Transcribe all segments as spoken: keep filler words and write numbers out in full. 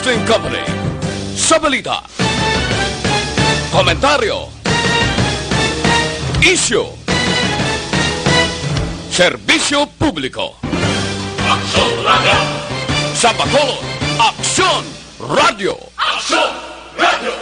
Company. Sa balita, komentaryo, isyu, serbisyo publiko. Aksyon Radio! Sa Bacolod, Aksyon Radio! Aksyon Radio!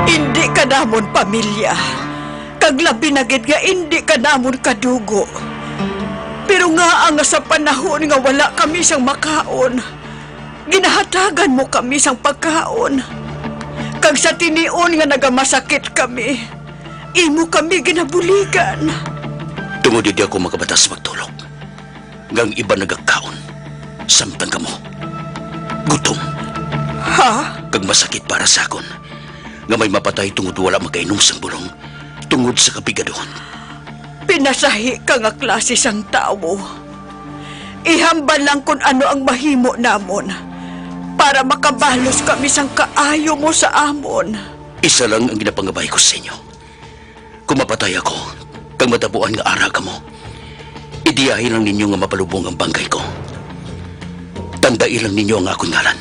Indi ka namon pamilya, kag labi na gid nga indi ka namon kadugo. Pero ngaa nga sa panahon nga wala kami sang makaon, ginahatagan mo kami sang pagkaon, kag sa tinion nga nagamasakit kami, imo kami ginabuligan. Tungod hindi ako makabatas magtulog, nga ang iban nagakaon, samtang kamo gutom. Ha? Kag masakit para sa akon nga may mapatay tungod wala makainom sang bulong tungod sa kapigaduhon. Pinasahi ka nga klase sang tawo. Ihambal lang kon ano ang mahimo namon para makabalos kami sang kaayo mo sa amon. Isa lang ang ginapangabay ko sa inyo. Kung mapatay ako, kag matabuan nga ara kamo, idiyahi lang ninyo nga mapalubong ang banggay ko. Tandai lang ninyo ang akon ngalan,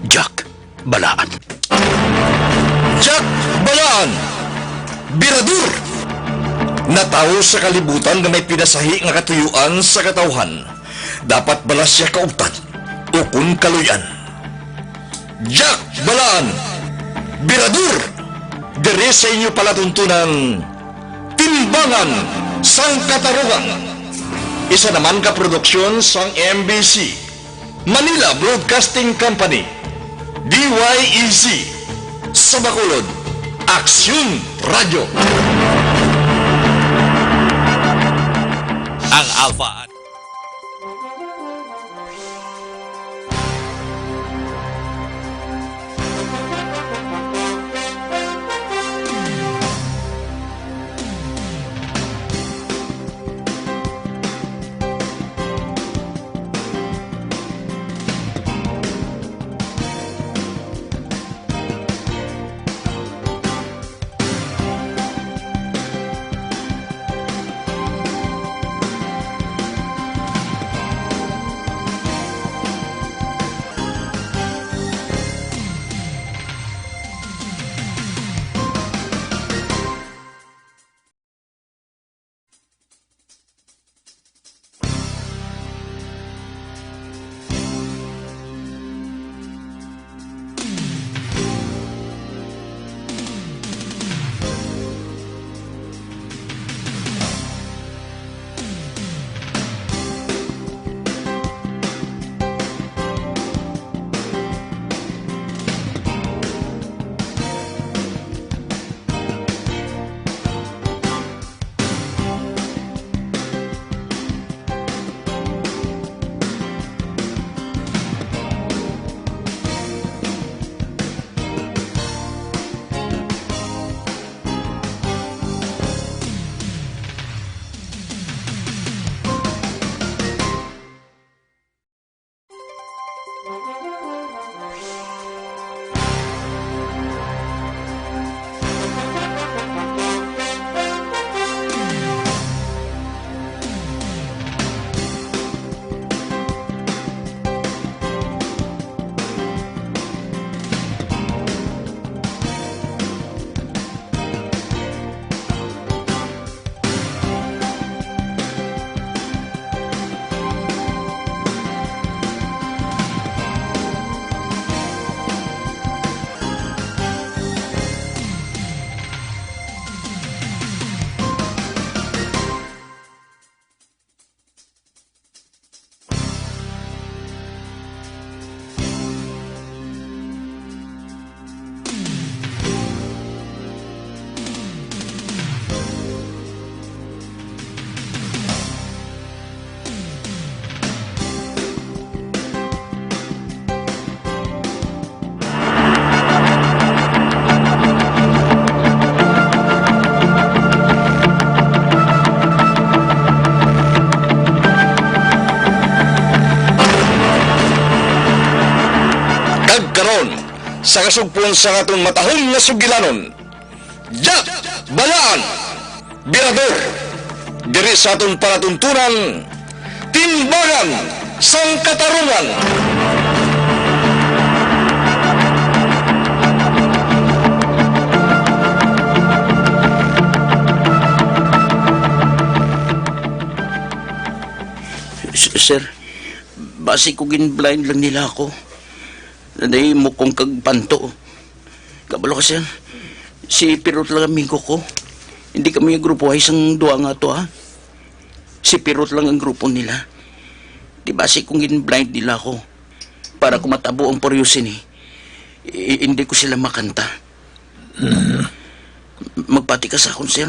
Jack Balaan. Jack Balaan, birador! Natawo sa kalibutan nga may pinasahi nga katuyuan sa katawhan. Dapat bala sia kaugtan ukon kaluy-an. Jack Balaan, birador, diri sa inyo palatuntunan, Timbangan sang Katarungan. Isa naman ka produksyon sang M B C, Manila Broadcasting Company, D Y E C, sa Bacolod, Aksyon Radio. Ang Alpha Sa kasugpon sang aton matahom nga sugilanon, Jack Balaan, Birador, diri sa aton palatuntunan, Timbangan sang Katarungan. S-, sir, basi ko gin-blind lang nila ako. Nanay mo kong kagpanto. Kabalo ka, sir. Si Pirot lang amigo ko. Hindi kami grupo ay isang duha nga to, ha? Si Pirot lang ang grupo nila. Di ba si kung gin-blind nila ako? Para kung matabo ang puryosin, eh, i-, hindi ko sila makanta. Mm. Magpati ka sa akon, sir.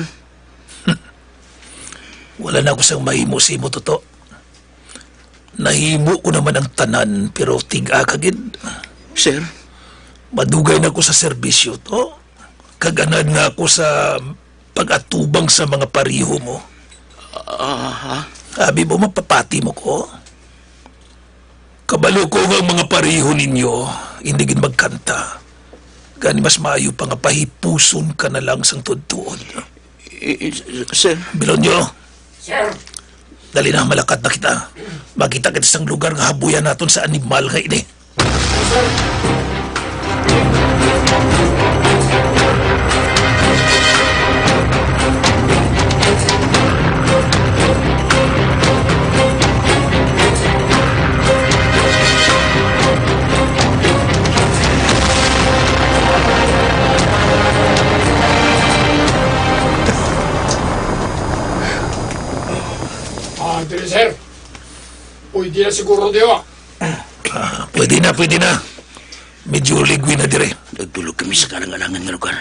Wala na ako sang mahimo sa imo, Toto. Nahimo ko naman ang tanan, pero tiga ka gid. Sir? Madugay na ko sa serbisyo to. Kag anad nga ako sa pag-atubang sa mga pareho mo. Aha. Abi mo, mapapati mo ko? Kabalo ko nga ang mga pareho ninyo, hindi gid magkanta. Gani mas maayo pa nga pahipuson ka na lang sang tuod-tuod. I-, i-, sir. Bilonyo. Sir. Dali na, malakat na kita. Makita kita sang lugar nga habuyan naton sa animal nga ini. Ah, dili, sir. Pwede na siguro, di ba? Ah, pwede na, pwede na. Medyo ligoy na dire. Nagdulog kami sa kalang-alangan nga lugar.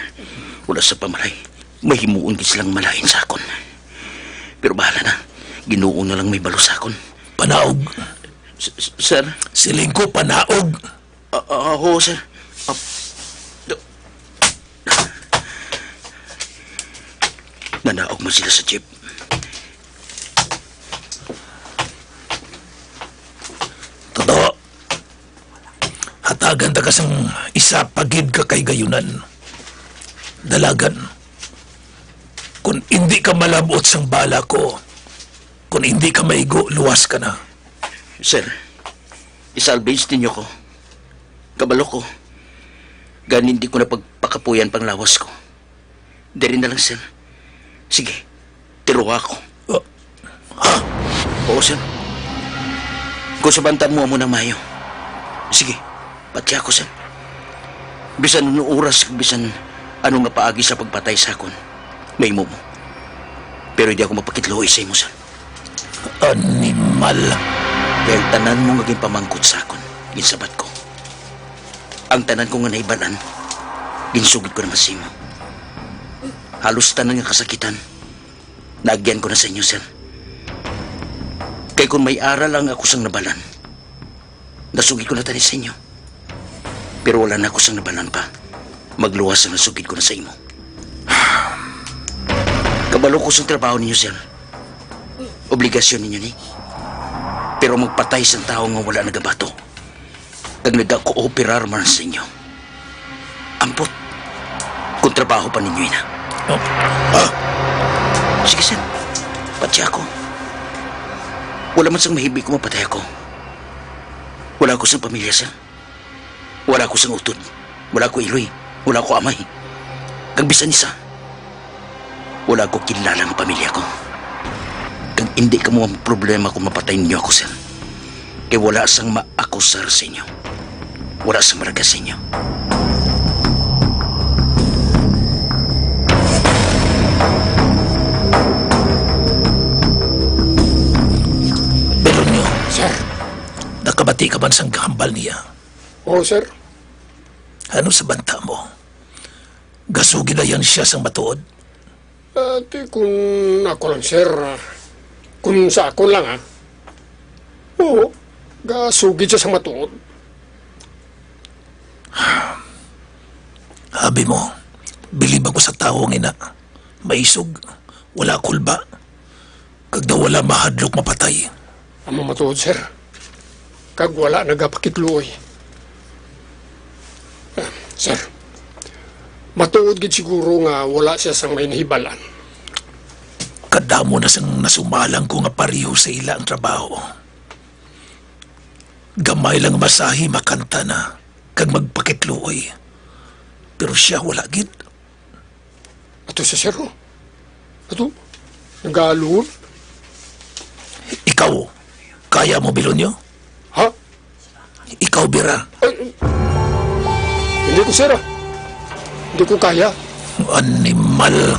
Wala sa pamaray. Mahimuon gid silang malain sa akon. Pero bahala na. Ginoo na lang may balo sa akon. Panaog. S-, s-, sir? Siling ko, panaog. Ah, ah, oo, sir. Ah, d-, nanaog man sila sa jeep. Toto, hatagan ta ka sang isa pa gid ka kahigayonan. Dalagan. Kung hindi ka malabot sang bala ko, kung hindi ka maigo, luwas ka na. Sir, isalvage ninyo ko. Kabalo ko, gani hindi ko na pagpakapuyan pang lawas ko. Diri na lang, sir. Sige, tiruha ko. Ah, ha? Oo, sir. Kung sa banta mo, amo nang maayo. Sige, patya ko, sir. Bisan ano oras, bisan ano nga paagi sa pagpatay sa akon, mahimo mo. Pero hindi ako mapakitluoy sa imo, sir. Animal. Kay ang tanan mo nga ginpamangkot sa akon, ginsabat ko. Ang tanan ko nga nahibalan, ginsugid ko naman sa imo. Halos tanan nga kasakitan, naagyan ko na sa inyo, sir. Kay kung may ara lang ako sang nabalan, nasugid ko na tani sa inyo. Pero wala na ako sang nabalan pa. Magluwas ang nasugid ko na sa imo. Kabalo ko sang trabaho ninyo, sir. Obligasyon ninyo ni. Pero magpatay sang tawo nga wala nagabato kag nagakooperar man sa inyo, ampot kon trabaho pa ninyo ina. Oh. Ah! Sige, sir. Patya ako. Wala man sang mahibi ko mapatay ako. Wala ako sang pamilya, sir. Wala ko sang utod. Wala ko iloy. Wala ko amay. Kag bisan isa, wala ko kilala nga pamilya ko. Kag indi kamo ang problema kung mapatay ninyo ako, sir. Kay wala sang maakusar sa inyo. Wala sang malagas sa inyo. Belonio. Sir. Nakabati ka man sang hambal niya? Oo, sir. Ano sa banta mo? Gasugid na yan siya sang matuod? Ah, ti, kung ako lang, sir, ah, kung sa ako lang, ah. Oo, gasugid siya sang matuod. Abi mo, bilib ako sa tawo nga ina. Maisog, wala kulba. Kag daw wala mahadlok mapatay. Amo matuod, sir. Kag wala nagapakitluoy. Sir, matuod gid siguro nga wala siya sang may nahibalan. Kadamo na sang nasumalang ko nga pareho sa ila ang trabaho. Gamay lang masahi, makanta na, kag magpakitluoy. Pero siya wala gid. Ato sa sir, oh. Ato, nagaluhod. Ikaw, kaya mo, Bilonyo? Ha? Ikaw, Bira. Ay, hindi ko, sir, ah. Hindi ko kaya. Animal.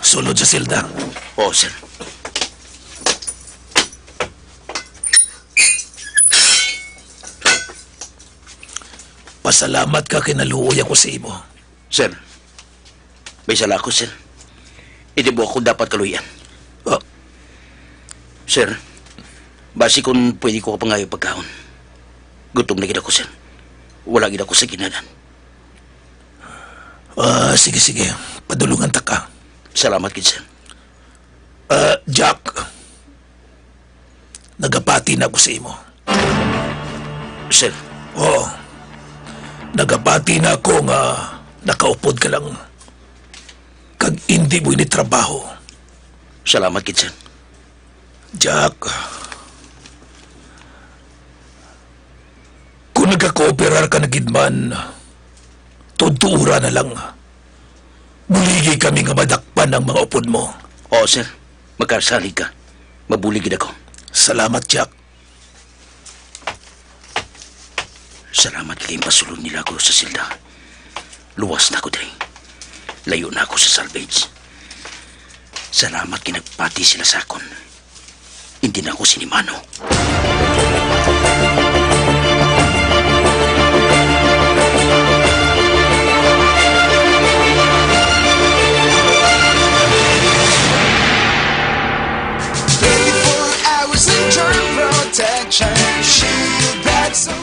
Sulod sa selda. Oo, sir. Pasalamat ka kay naluoy ako sa imo. Sir, may sala ako, sir. Hindi mo ako dapat kaluy-an. Ah. Sir, basi kung pwede ko pangayo pagkaon. Gutom na gid ako, sir. Wala gid ako sa ginanan. Ah, sige, sige. Padulungan ta ka. Salamat gid, sir. Ah, Jack, nagapati na ako sa imo. Sir. Oo. Nagapati na ako nga nakaupod ka lang kag indi mo ini trabaho. Salamat gid, sir. Jack, kung nagakooperar ka na gid man, tudtuura na lang. Buligi kami nga madakpan ang mga upod mo. Oo, sir. Makasalig ka. Mabulig gid ako. Salamat, Jack. Salamat kay pasulod nila ako sa silda. Luwas na ako diri. Layo na ako sa salvage. Salamat kay nagpati sila sa akon. Hindi na ako sinimano. Twenty-four hours in your protection. Shield that's so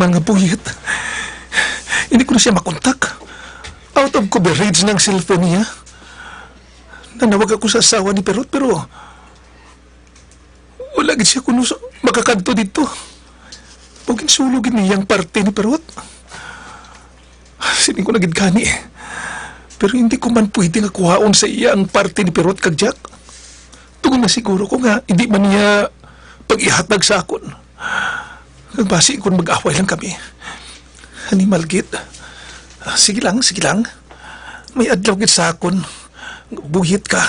Ang buyat. Hindi ko na siya makontak. Out of coverage ng cellphone niya. Nanawag ako sa asawa ni Perot, pero wala gid siya kuno sa makakadto dito. O ginsulo gid niya ang parte ni Perot. Siling ko na gid gani. Pero hindi ko man pwede nga kuhaon sa iya ang parte ni Perot kag Jack. Tungod na siguro ko nga hindi man niya pag-ihatag sa akon. Kag basi kon mag-away lang kami. Animal gid. Ah, sige lang, sige lang. May adlaw gid sa akon. Buyat ka.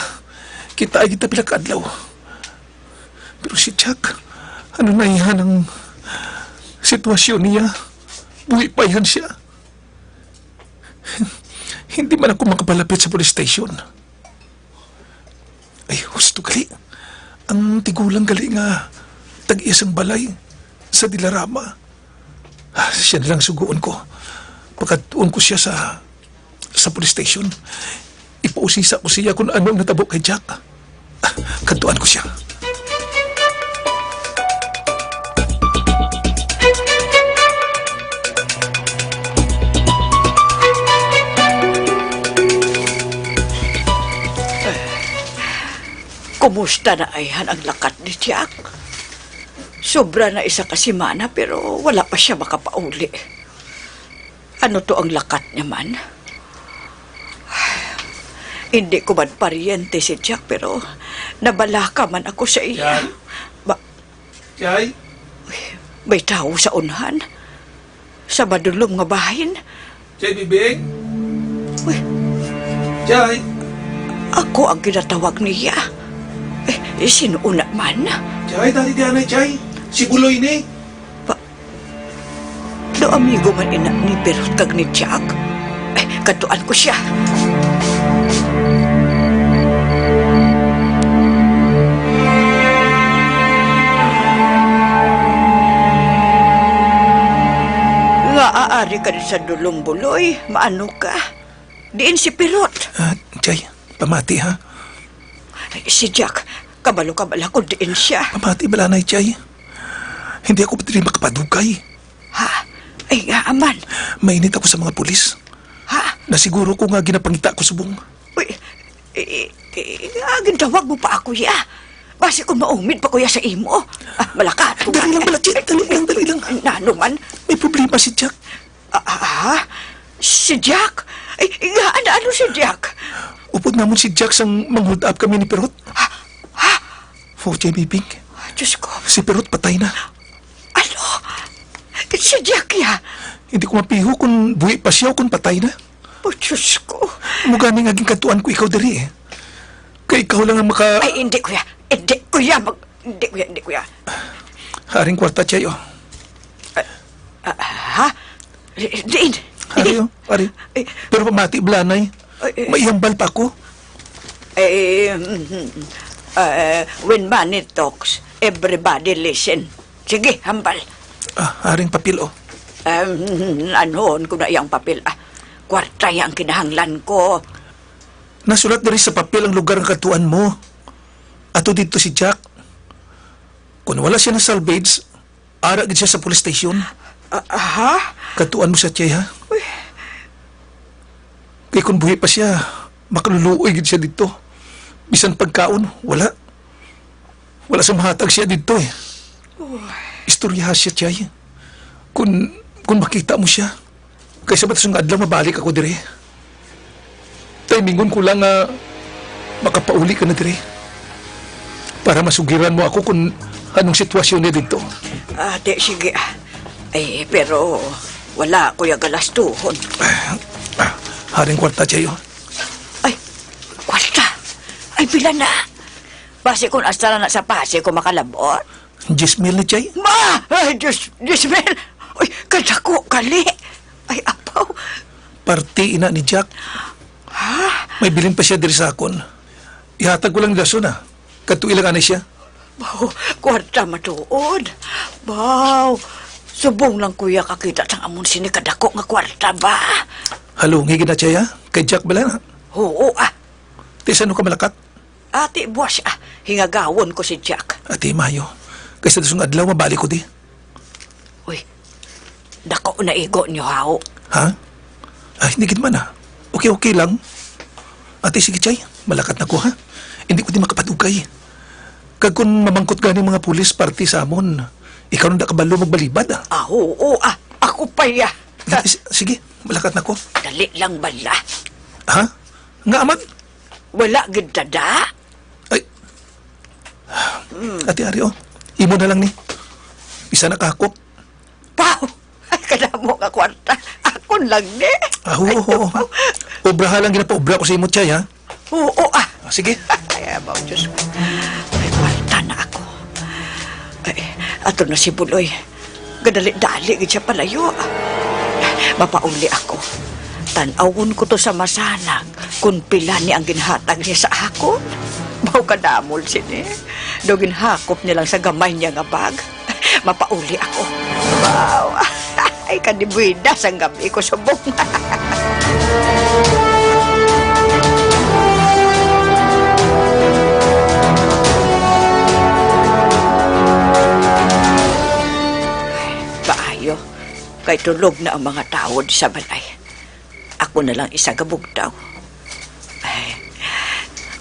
Kita ay kita pila ka adlaw. Pero si Jack, ano na yan ang sitwasyon niya? Buhi pa yan siya. Hindi man ako makapalapit sa police station. Ay, husto gali. Ang tigulang gali nga tag-iya sang balay sa Dilarama. Ah, siya na lang sugoon ko. Pakadtuon ko siya sa, sa police station. Ipausisa ko siya kung ano ang natabo kay Jack. Ah, kadtuan ko siya. Kumusta na ayhan ang lakat ni Jack? Sobra na isa ka semana, pero wala pa siya makapauli. Ano to ang lakat niya man? Hindi ko man paryente si Jack, pero nabalaka man ako sa iya. Jack? Ba- Jay? Uy, may tawo sa unhan. Sa madulom nga bahin. Jay, Bibing? Uy. Jay? Ako ang ginatawag niya. Eh, sino una man? Jay, dali di anay, Jay. Si Buloy ni. Pa-, do amigo man ina ni Perot kag ni Jack. Eh, kadtuan ko siya. Nga aari ka sa dulom, Buloy, maano ka? Diin si Perot? Ah, Jay, pamati, ha? Si Jack, kabalo ka bala kung diin siya? Pamati bala, Nay, Jay. Hindi ako diri makapadugay. Ha? Ay, nga man. Mainit ako sa mga pulis. Ha? Nasiguro ko nga ginapangita ko subong. Uy, i-, i-, i-, ah, gintawag mo pa ako, ya. Basi kung maumid pa ko, ya, sa imo. Ah, malakat ko. Dali lang, Balachi. Dali lang, dali lang. Nano man? May problema si Jack. Ah, ah, ah? Si Jack? Ay, nga, ano, ano si Jack? Upod namon si Jack sang manghold up kami ni Perot. Ha? Ha? Oh, J B Pink. Diyos ko. Si Perot patay na. Ano? Si Jack ya? Hindi ko mapiho kung buhi pa siya o kung patay na. Oh, Diyos ko. Amo gani nga ginkadtuan ko ikaw diri, eh. Kay ikaw lang ang maka- Ay, hindi, kuya. Hindi, kuya. Mag-, hindi, kuya. Hindi, kuya. Haring kwarta, Chay, oh. Ah, ah, ha? Di-, diin? Ari, oh, ari. Eh. Pero pamati, Blanay. Ay, eh. May hambal pa ako. Eh, mm, eh, when money talks, everybody listen. Sige, hambal. Ah, aring papel, oh. Um, anuon ko na yang papel, ah. Kwarta yang kinahanglan ko. Nasulat diri sa papel ang lugar nga katuan mo. Ato dito si Jack. Kung wala siya na-salvage, ara gid siya sa police station. Ah, ha? Katuan mo sa Chay, ha? Uy. Kay kung buhi pa siya, makaluluoy gid siya dito. Bisan pagkaon, wala. Wala sa mahatag siya dito, eh. Uy. Istoryaha siya, Chay. Kung, kung makita mo siya. Kay sa batas nga adlaw, mabalik ako diri. Timingon ko lang nga makapauli ka na diri para masugiran mo ako kung anong sitwasyon niya dito. Ate, sige. Ay, pero wala ko yung galastuhon. Ah, haring kwarta, Jayo. Ay, kwarta. Ay, pila na? Basi kung hasta na sa Pasig ko makalabot. Diyes mil ni Chay. Ma! Ay, Diyos, diyes mil! Uy, kadako kali! Ay, apaw! Parte ina ni Jack. Ha? May bilin pa siya diri sa akon. Ihatag ko lang dason, ah. Kadto ilang anay siya. Baw, kwarta matuod. Baw, subong lang kuya kakita sang amon sini kadako nga kwarta ba? Halungi gid na, Chay, ah. Kay Jack bala na. Oo, ah. Ti, saan ka malakat? Ati, buwas, ah, hingagawon ko si Jack. Ati, mayo. Kay sa dason nga adlaw, mabalik ko di. Uy, Dako na igo niyo, haw. Ha? Ah, hindi gid man, ah. Okay, okay lang. Ate, sige, Chay. Malakat na ko, ha? Hindi ko di makapadugay. Kag kung mamangkot gani mga pulis parte sa amon, ikaw nang da kabalo magbalibad, ah. Ah, oo, ah. Ako pa, ya. Ate, s-, sige, malakat na ko. Dali lang bala. Ha? Nga man? Wala gid dada. Ay. Ate, ari, oh. Imo na lang ni. Isa na kahakot. Paw! Ay, kadamo nga kwarta. Akon lang ni. Ah, oo, Ay, oo. Obraha lang ginapaobra ko sa imo, Chay, ha? Oo, ah. Ah, sige. Ay, abaw, Diyos ko. May kwarta na ako. Ay, ato na si Buloy. Gadali-dali gid siya palayo. Mapauli ako. Tan-awon ko to sa masanag kung pila ni ang ginhatag niya sa akon. Baw kadamol sini. Daw ginhakop niya lang sa gamay niya nga bag. Mapauli ako. Wow! Ay, kadibuidas ang gab-i ko subong. Maayo, kay tulog na ang mga tawo sa balay. Ako na lang isa gabugtaw. Ay,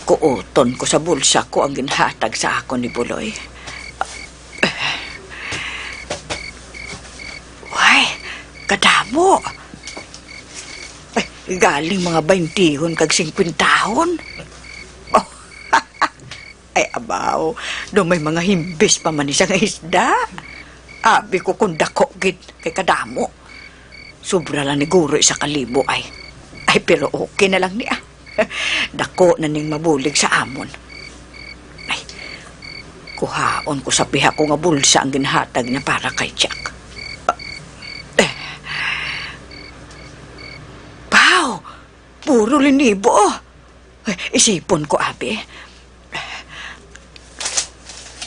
kuuton ko sa bulsa ko ang ginhatag sa akon ni Buloy. Way, kadamo. Ay, galing mga baintihon kag singkwentahon. Oh, ay, abaw, daw may mga himbis pa man ni sa nga isda. Abi ko kung dako gid, kay kadamo. Sobra lang ni guro isa ka libo ay. Ay, pero okay na lang ni, ah. Dako na ning mabulig sa amon. Ay, kuhaon ko sa piha ko nga bulsa ang ginhatag niya para kay Jack. Eh. Wow! Puro linibo. Ay, isipon ko, abi.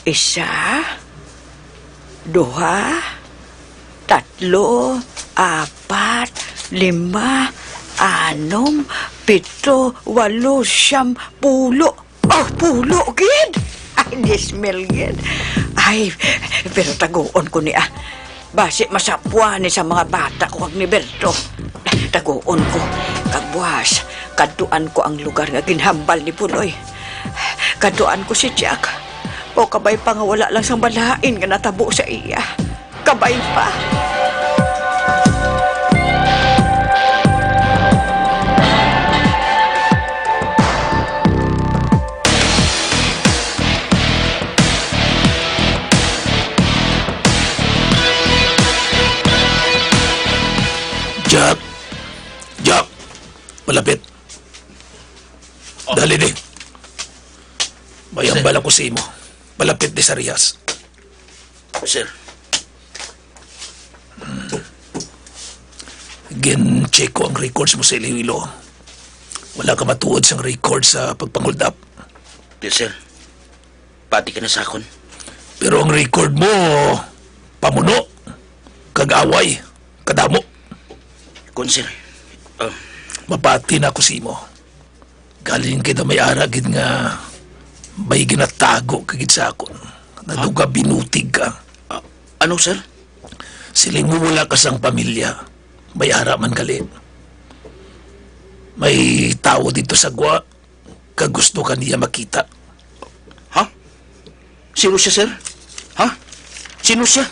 Isa, duha, tatlo, apat, lima, anom, pito, walo, siyam, pulo. Oh, pulo gid! Ay, dismil gid. Ay, pero taguon ko ni, ah. Basi masapwan ni sa mga bata ko kag ni Berto. Taguon ko, kag buwas, kadtuan ko ang lugar nga ginhambal ni Buloy. Kadtuan ko si Jack. O kabay pa nga wala lang sang balain nga natabo sa iya. Kabay pa. Jack! Jack! Palapit. Oh. Dali ni. May Sir. Hambal ako sa imo. Palapit ni sa rihas. Sir. Gin-check ko ang records mo sa Iloilo. Wala ka matuod sang record sa pagpang-hold up. Yes, sir. Pati ka na sa akon. Pero ang record mo, pamuno, kag away, kadamo. Kon, sir. Ah. Mapati na ako sa imo. Galing kita may ara gid nga may ginatago ka gid sa akon. Naduga binutig ka. Ah, ano, sir? Siling mo wala ka sang pamilya. May ara man gali. May tawo dito sa gwa, kag gusto ka niya makita. Ha? Sino siya, sir? Ha? Sino siya?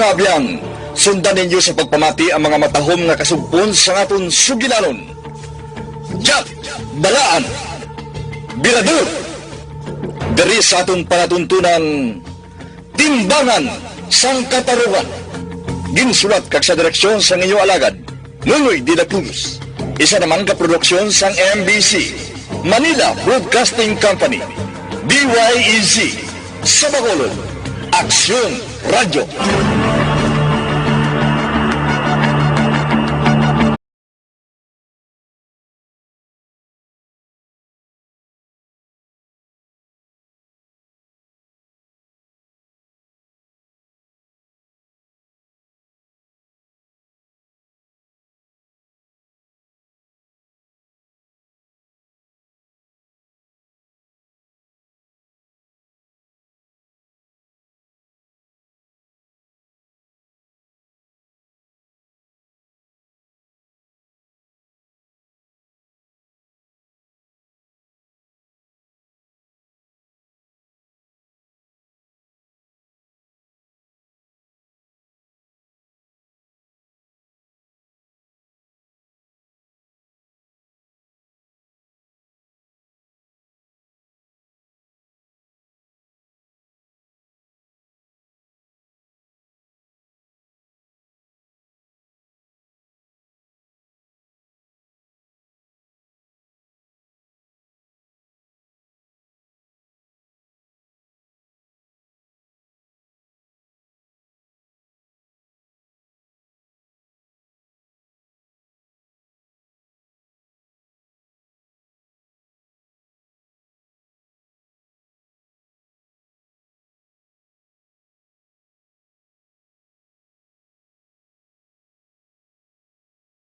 Abyan, sundan ninyo sa pagpamati ang mga matahom nga kasugpon sa aton sugilanon. Jack Balaan, Birador, diri sa aton palatuntunan, Timbangan sang Katarungan. Ginsulat kag sa direksyon sang inyo alagad, Nonoy de la Cruz. Isa naman ka produksyon sang M B C, Manila Broadcasting Company, D Y E Z, sa Bacolod, Aksyon Radyo.